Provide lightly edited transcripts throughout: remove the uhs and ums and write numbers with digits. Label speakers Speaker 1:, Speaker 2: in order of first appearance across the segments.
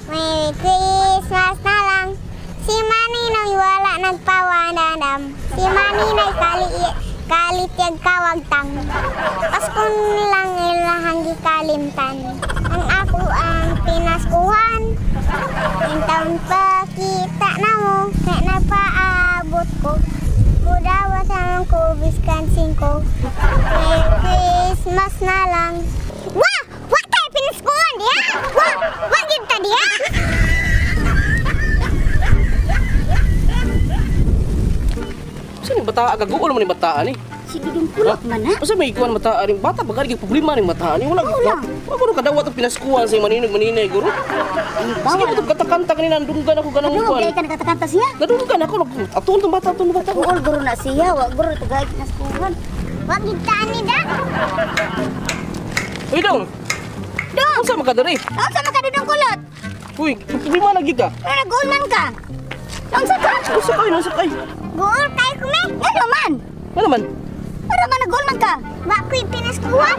Speaker 1: Merry Christmas na lang. Si Maninoy wala nagpawanadam. Si Maninoy kalityag kawagtang. Pasko lang ilahang gikalimtan. Ang ako ang pinaskuhan. Intawon pa kita na mo, kaya napaabot ko. Mudawat ang kubis kan 5. Merry Christmas na lang. Wah! Wa tayo pinaskuhan diha! Wah! Wa gid ta diha!
Speaker 2: Saan yung bata? Agaguol mo ni bata ni?
Speaker 3: Si Dudong Kulot man ha?
Speaker 2: Basta may ikuan bata ni? Bata ba gani problema ni bata ni? Wala
Speaker 3: Wala.
Speaker 2: Wala ko kadawat ang pinaskuhan sa maninog maninay guro. Sige mo kata-kanta kanina dunggan ako ganang
Speaker 3: Ano,
Speaker 2: kuan.
Speaker 3: kaya ka nakatakanta siya?
Speaker 2: Nadunggan ako atun tong bata atun bata.
Speaker 3: Uol guro na siya, wa guro tagay pinaskuhan.
Speaker 1: Wa gid ta ni da.
Speaker 2: Uy dong.
Speaker 3: Dong!
Speaker 2: Unsa man ka diri?
Speaker 3: Unsa man ka Dudong Kulot?
Speaker 2: Uy, problema lagi ka.
Speaker 3: Ano nag-uol man ka? Unsa ka?
Speaker 2: Unsa kay unsa kay?
Speaker 1: Guol kay kume.
Speaker 3: Ano man?
Speaker 2: Ano man?
Speaker 3: Ano man nag-uol man ka?
Speaker 1: Wa ko'y pinaskuhan.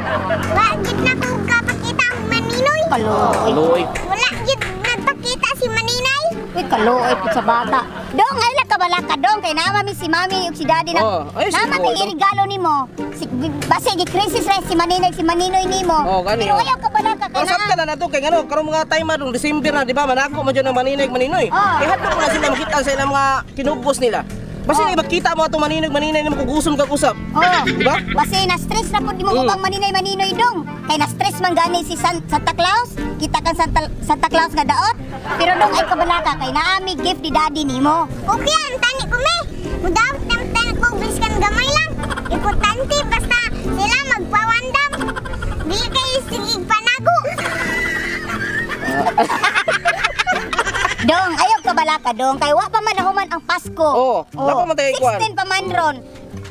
Speaker 1: Wa gid na ko kapakita ang Maninoy.
Speaker 3: Kaloy.
Speaker 2: Aloy.
Speaker 1: Wala gid nagpakita si Maninay.
Speaker 3: Uy, kaloy po sa bata. Dong, ay lang kabala ka dong. Kay nama mi si mami ug si daddy na.
Speaker 2: Oh, ay,
Speaker 3: nama
Speaker 2: siguro,
Speaker 3: mi regalo nimo. Si base gi crisis ra si Maninay si Maninoy nimo.
Speaker 2: Oh, gani,
Speaker 3: Pero
Speaker 2: oh.
Speaker 3: ayaw kabala ka kay
Speaker 2: Pero sabta na nato kay ngano karong mga time adong December na di ba manako man jud ang maninay maninoy.
Speaker 3: Oh.
Speaker 2: Kay hadlok na sila makita sa ilang mga kinubos nila. Basta oh. Makita mo atong maninog maninay na makugusom kag usap.
Speaker 3: Oh.
Speaker 2: Di ba?
Speaker 3: Base na stress na pud nimo ubang Maninay Maninoy dong. Kay na stress man gani si Santa Claus. Kita kang Santa Claus nga daot. Pero dong ay kabala ka kay naami gift ni daddy nimo.
Speaker 1: Okay ang tani ko me. Mudawat ng tani ko biskan gamay lang. Importante basta sila magpawandam. Di kay sige panago.
Speaker 3: Dong, ayaw kabala ka dong. Kay wa pa man nahuman ang Pasko.
Speaker 2: Oo, wala pa man tayo ikuan.
Speaker 3: 16 pa man ron.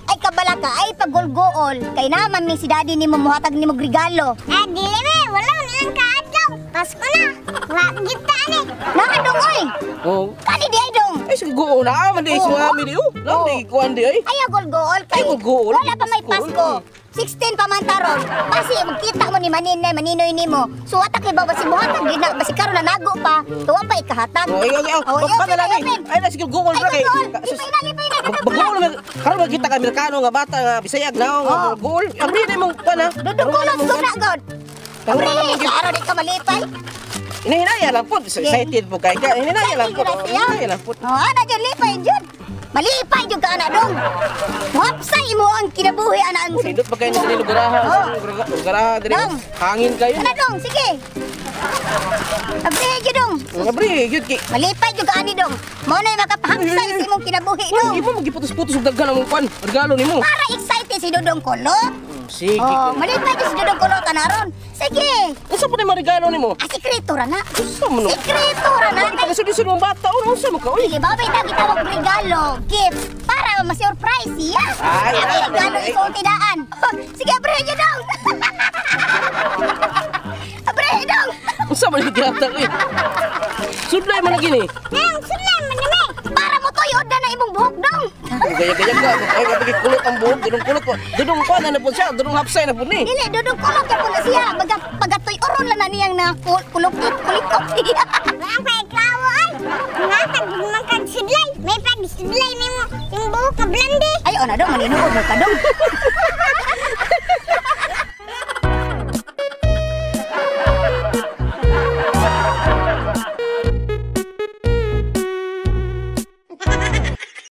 Speaker 3: Ay kabala ka, ay pagulgool. Kay naman mi si daddy nimo muhatag nimo regalo.
Speaker 1: Ah, dili me, wala man lang kaadlaw. Pasko na. Wa gid ta ani.
Speaker 3: Naa dong oy.
Speaker 2: Oh.
Speaker 3: Kani di ay dong.
Speaker 2: Ay sige go na man di si mami di oh. Na di kuan di ay.
Speaker 3: Ayaw gulgool kay
Speaker 2: Ay, gulgool.
Speaker 3: Wala pa may Pasko. 16 pa man taron. Basi magkita mo ni Maninay, Maninoy nimo. So ata kay baba si muhatag gyud na basi karon nanago pa. Tuwa pa ikahatag.
Speaker 2: Oh, ay, ay, ay,
Speaker 3: Oh,
Speaker 2: oh,
Speaker 3: open
Speaker 2: na lang
Speaker 3: na, open.
Speaker 2: Ay, na sige Google
Speaker 3: Ay,
Speaker 2: bro kay.
Speaker 3: gulgool. Lipay na, lipay na.
Speaker 2: Bagol man karon magkita ka Amerikano nga bata nga Bisayag na nga
Speaker 3: Oh.
Speaker 2: Google. Abri na imong kuan ha.
Speaker 3: Dudong kulot ko na god.
Speaker 2: Karon
Speaker 3: Abre,
Speaker 2: na mong gift.
Speaker 3: klaro di ka malipay.
Speaker 2: Hinahinaya lang po. Excited po kay ka. Hinahinaya lang po. Hinahinaya lang po.
Speaker 3: Oh, ana jud lipay jud. Malipay jud ka ana dong. Muhapsay imo ang kinabuhi ana ang.
Speaker 2: Nindot pa kayo sa lugaraha.
Speaker 3: Oh.
Speaker 2: Lugaraha diri.
Speaker 3: Dong.
Speaker 2: Hangin kayo.
Speaker 3: Ana dong, sige. Abre jud dong.
Speaker 2: Abri, gyud kay.
Speaker 3: Malipay jud ka ani dong. Mao nay makapahapsay sa imong kinabuhi
Speaker 2: Uy,
Speaker 3: dong.
Speaker 2: di mo magiputos-putos og daghan ang kuan. Regalo nimo.
Speaker 3: Para excited si Dudong Kulot.
Speaker 2: Sige.
Speaker 3: Oh, malipay jud si Dudong Kulot ana ron. Sige.
Speaker 2: Unsa po ni regalo nimo?
Speaker 3: Ah, sikreto ra na.
Speaker 2: Unsa man no?
Speaker 3: Sikreto ra na.
Speaker 2: Ay, pagkasud-sud mong bata, oh, unsa man ka oy?
Speaker 3: Sige, babay ta gitawag regalo, gift, para ma-surprise siya.
Speaker 2: Ay,
Speaker 3: Ay,
Speaker 2: ay,
Speaker 3: regalo
Speaker 2: ay.
Speaker 3: isulti daan. Sige, abre niyo dong. Abre dong.
Speaker 2: Unsa man ni gihatag oy? Sudlay man lagi ni.
Speaker 1: Nang sulay man ni.
Speaker 3: Para mo tuyod na na imong buhok dong.
Speaker 2: Gaya-gaya ka. Ay, kapag kulot ang buhok, dudong kulot ko. Dudong kuan na po siya, dudong hapsay na po ni.
Speaker 3: Dili, dudong kulot ka po na siya. Baga, pagatoy oron lang na niyang na kulukit, kulikot siya.
Speaker 1: Wa ang paiklawo ay. Ngatag gid man kag sudlay. May pag sudlay nimo yung buhok ka blandi.
Speaker 3: Ay, ano dong, maninuod mo ka dong.